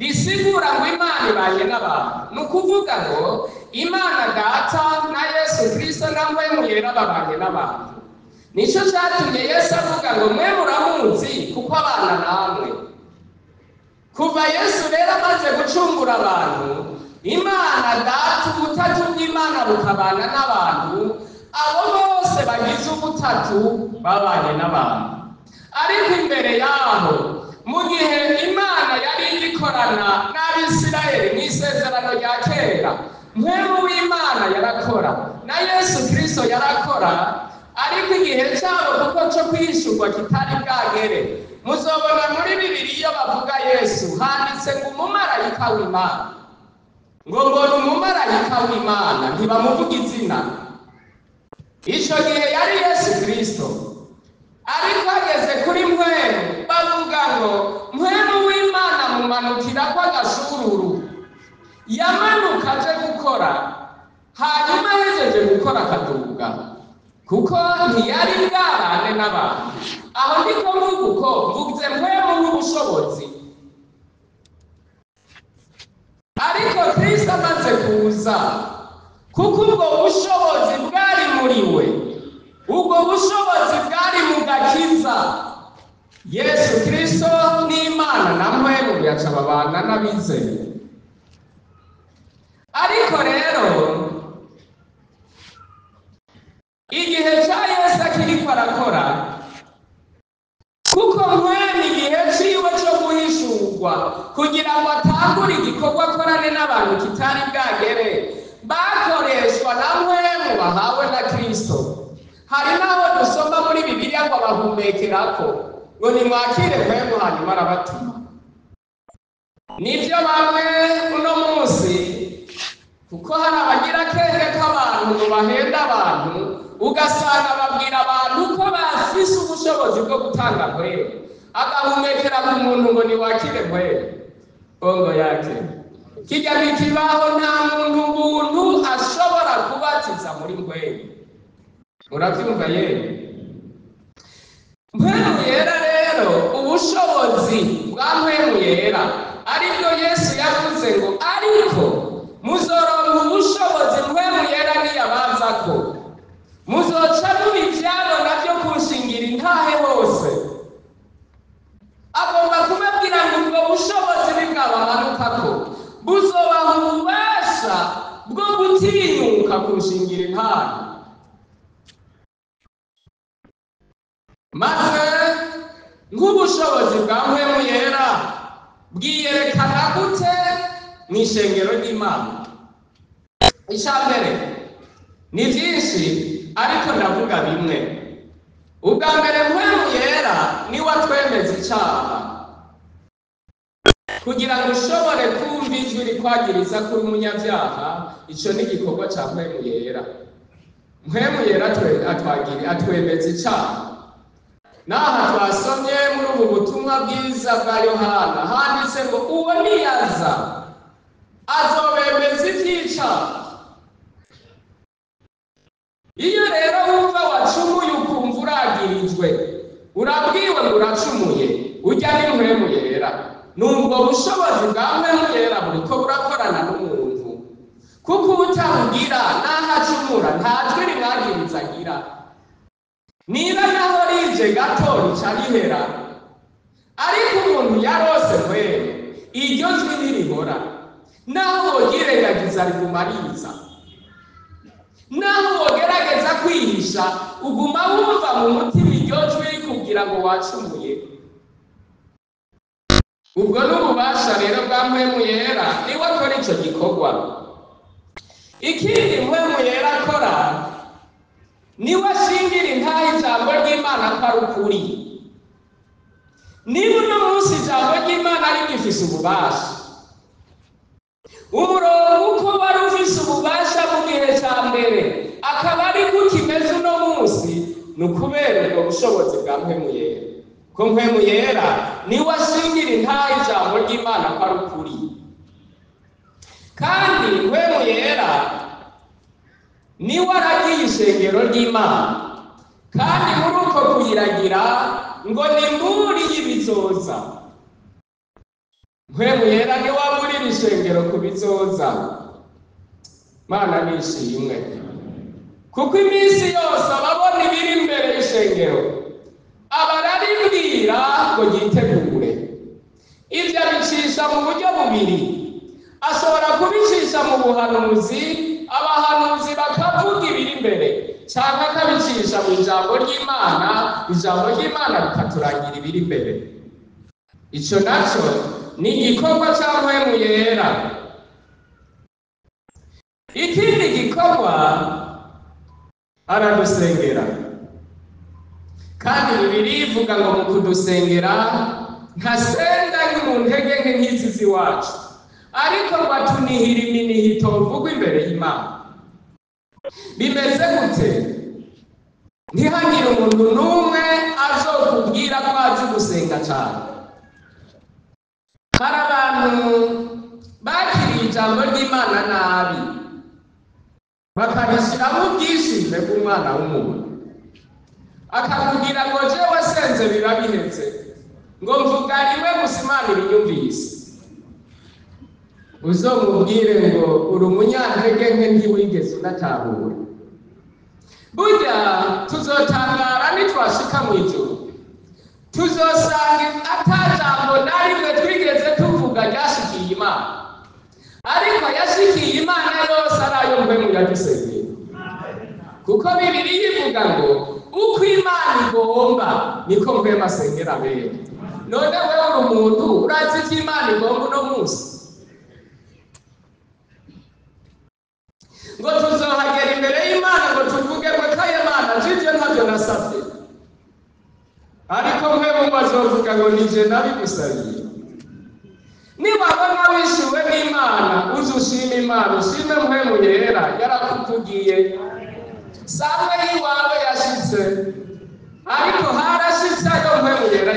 Risigura ngo Imana ibanye n'abantu. Ni ukuvuga ngo Imana Data na Yesu Kristo na Mpwemu Yera babanye n'abantu. Nicyo cyatumye Yesu avuga ngo mwe muramuzi kuko abana namwe. Kuva Yesu rero amaze gucungura abantu, Imana Data, ubutatu bw'Imana bukabana n'abantu, abo bose bagize ubutatu babanye n'abantu. Ariko imbere yaho, mu gihe Imana yari igikorana n'Abisirayeli mu isezerano rya kera, Mpwemu w'Imana yarakora na Yesu Kristo yarakora, ariko igihe cyabo kuko cyo kwishurwa kitari bwagere. Muzobona muri Bibiliya iyo bavuga Yesu handitse ngo umumarayika w'Imana, ngo mbona umumarayika w'Imana, ntibamuvuga izina. Icyo gihe yari Yesu Kristo. Ariko ageze kuri Mpwemu bavuga ngo Mpwemu w'Imana mumanukira ko agashururu. Yamanuka aje gukora, hanyuma ahejeje gukora akaduga, kuko ntiyari bwabane n'abantu. Aho ndiko mvuga uko mvuze Mpwemu n'ubushobozi. Ariko Kristo amaze kuza, kuko ubwo bushobozi bwari muri we, ubwo bushobozi bwari mu gakiza, Yesu Kristo n'Imana na Mpwemu yaca babana n'abizeye. Ariko rero igihe cya Yesu akiriko arakora, kuko Mpwemu igihe ciwe cyo guhishurwa kugira ngo atangure igikorwa akorane n'abantu kitari bwagere, bakoreshwa na Mpwemu bahawe na Kristo. Hari n'aho dusoma muri Bibiliya ngo abahumekerako ngo nimwakire Mpwemu, hanyuma arabatuma. Nibyo bamwe uno munsi, kuko hari abagira akenge k'abantu ngo bahenda abantu, ugasanga babwira abantu ko bafise ubushobozi bwo gutanga Mpwemu, agahumekera ku muntu ngo niwakire Mpwemu. Bongo yake kijya ntikibaho, nta muntu buntu ashobora kubatiza muri Mpwemu. Urabyumva yewe? Mpwemu Yera rero, ubushobozi bwa Mpwemu Yera aribwo Yesu yavuze ngo ariko muzoronka ubushobozi Mpwemu Yera niyabanzako, muzoca muba ivyabona vyo kunshingira intahe hose. Agomba kubabwira ngo ubwo bushobozi nibwabamanukako buzobaha ububasha bwo gutinyuka kunshingira intahe. Maze nk'ubushobozi bwa Mpwemu Yera bwiyerekana gute mu ishengero ry'Imana? Icya mbere ni byinshi, ariko ndavuga bimwe. Ubwa mbere, Mpwemu Yera niwe atwemeza icyaha. Kugira ngo ushobore kumva ijwi rikwagiriza kuri umunyabyaha, icyo ni igikorwa cya Mpwemu Yera. Mpwemu Yera atwemeza icyaha. N'aha twasomye muri ubu butumwa bwiza bwa Yohana handitse ngo uwo niyaza azobemeza iby'icyaha. Iyo rero wumva wacumuye ukumva uragirijwe, urabwiwe ngo uracumuye, ujya ni Mpwemu Yera. Nubwo bushobozi bwa Mpwemu Yera buriko burakorana n'umuntu, kuko utabugira n'aho acumura nta jwi rimwagiriza agira. Niba naho rije gato rica rihera, ariko umuntu yarose Mpwemu, iryo jwi ntirihora. Naho wogirengagiza riguma riza, naho wogerageza kwihisha uguma wumva mu mutima iryo jwi rikubwira ngo wacumuye. Ubwo n'ububasha rero bwa Mpwemu Yera niwe akora ico gikorwa. Ikindi Mpwemu Yera akora, niwe ashingira intahe ijambo ry'Imana ko ari ukuri. Niba uno munsi ijambo ry'Imana rigifise ububasha, umurongo uko wari ufise ububasha mu gihe cya mbere akaba ari gukimeze uno munsi, ni ukubera ubwo bushobozi bwa Mpwemu Yera. Ko Mpwemu Yera niwe ashingira intahe ijambo ry'Imana ko ari ukuri. Kandi Mpwemu Yera niwe aragiye ishengero ry'Imana, kandi muri uko kuyiragira ngo ni imburi y'ibizoza. Mpwemu Yera ni waburira ishengero ku bizoza. Mana nishimwe, kuko iminsi yose ababona ibiri imbere y'ishengero abararibwira ngo yitegure. Ibyo abicisha mu buryo bubiri: ashobora kubicisha mu buhanuzi, abahanuzi bakavuga ibiri imbere, cyangwa akabicisha mu ijambo ry'Imana, ijambo ry'Imana rikaturangira ibiri imbere. Icyo nacyo ni igikorwa cya Mpwemu Yera. Ikindi gikorwa, aradusengera. Kandi Bibiliya ivuga ngo mu kudusengera ntasenga mu ntege nke nk'izi z'iwacu, ariko ngo atunihira iminiho itovugwa imbere y'Imana. Bimeze gute? Ntihagire umuntu n'umwe azokubwira ko azi gusenga cyane. Hari abantu bakiriye ijambo ry'Imana nabi, bakarishyiramo ubwishime bw'umwana w'umuntu, akakubwira ngo jewe wasenze biba bihetse, ngo mvuga rimwe gusa Imana ibinyumvise. Uzomubwire ngo uri umunyantege nke, ntiwigeze unatahura. Burya tuzotangara nitwashika mu ijuru, tuzosanga ata jambo na rimwe twigeze tuvuga ryashikiye Imana, ariko yashikiye Imana yose ari ayo Mpwemu yadusengeye, kuko Bibiliya ivuga ngo uko Imana igomba niko Mpwemu asengera abera. None wewe uri umuntu, urazi icyo Imana igomba uno munsi? Ngo tuzohagera imbere y'Imana ngo tuvuge ngo kaye Mana, jivyo ntabyo nasabye, ariko Mpwemu ngo azovuga ngo nije nabigusabiye. Niwabona wishyuwe n'Imana, uze ushime Imana, ushime Mpwemu Yera yarakuvugiye. Samwe y'iwawe yashitse, ariko harashitse ayo Mpwemu Yera.